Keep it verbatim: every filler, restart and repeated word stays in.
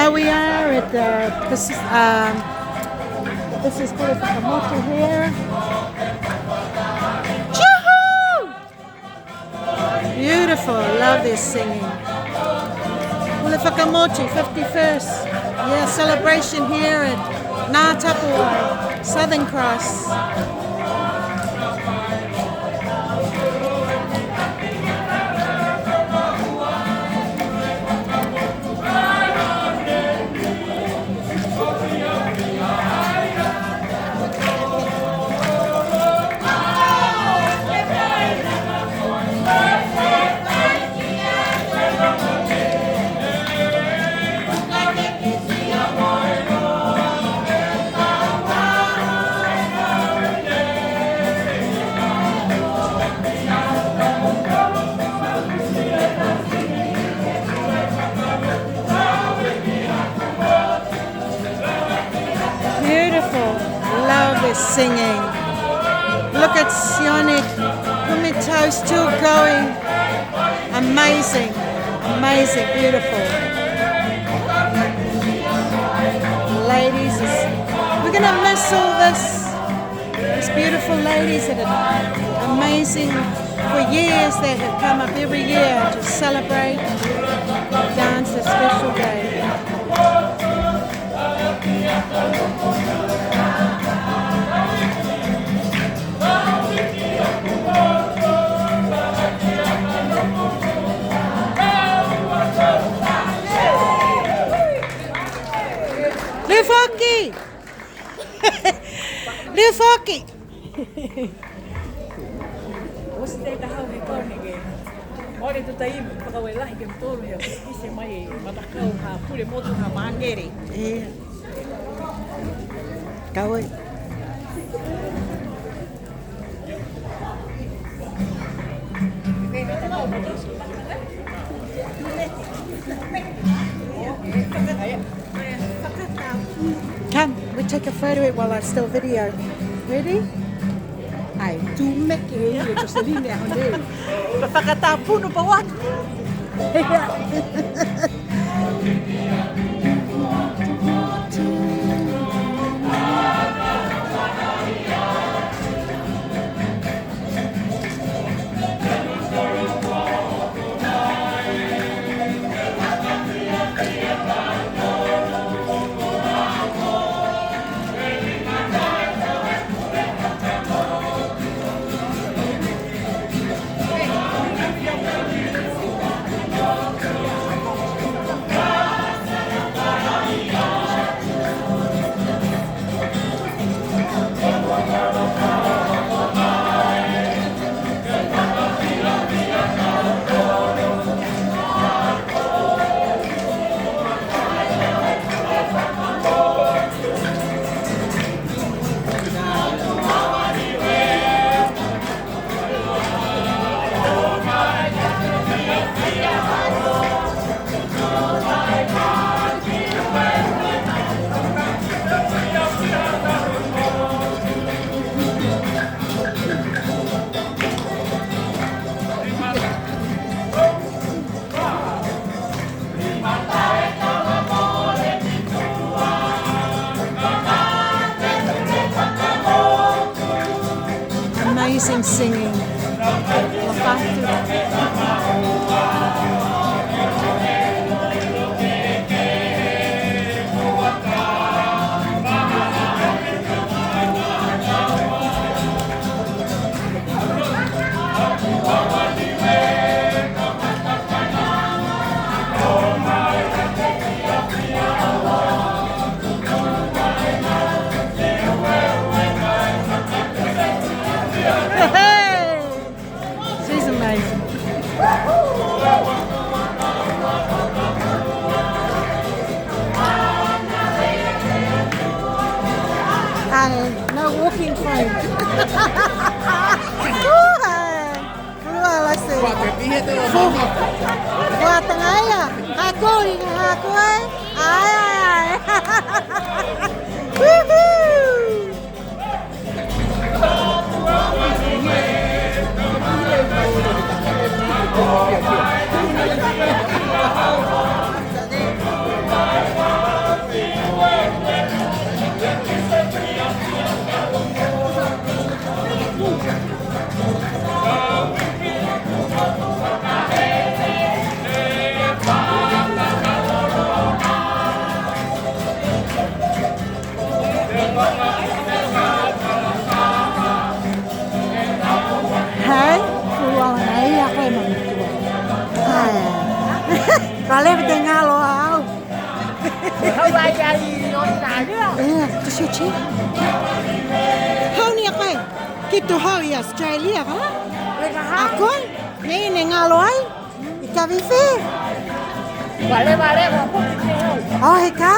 Here we are at the, this is, um, this is Pule Whakamotu here. Yoo-hoo! Beautiful, love this singing. Pule Whakamotu, fifty-first year celebration here at Ngā Tapuwae, Southern Cross. Beautiful. Love this singing. Look at Sione Kumito still going. Amazing. Amazing. Beautiful. Ladies, is, we're gonna miss all this. These beautiful ladies that are amazing for years, they have come up every year to celebrate, dance this special day. Liu foki! Liu foki! Oti e taha he kau neke. Mole tuta i, fakaaue lahi ke mutolu he oti mai e matakau ha Pule Motu ha Mangere. Ia. Kau ai. Come, we take a photo while I still video. Ready? Ai, tumeke e ia Joseline aho nei. Fakatapunu pauaki. Amazing singing. She's amazing. Ai, no walking frame. Ooh, ai. Fuluola se. Fua tagaia. Ka koli ka ha koe. Ai, ai, ai. Woohoo! Paleva e galo au. Hau ai ai o i ai. E, to siu ti. Hau ni a koe. Ke to hau i Australia ka? A koe? Nei ne galo ai? I ka vifi? Vale, vale, vale. O, he ka.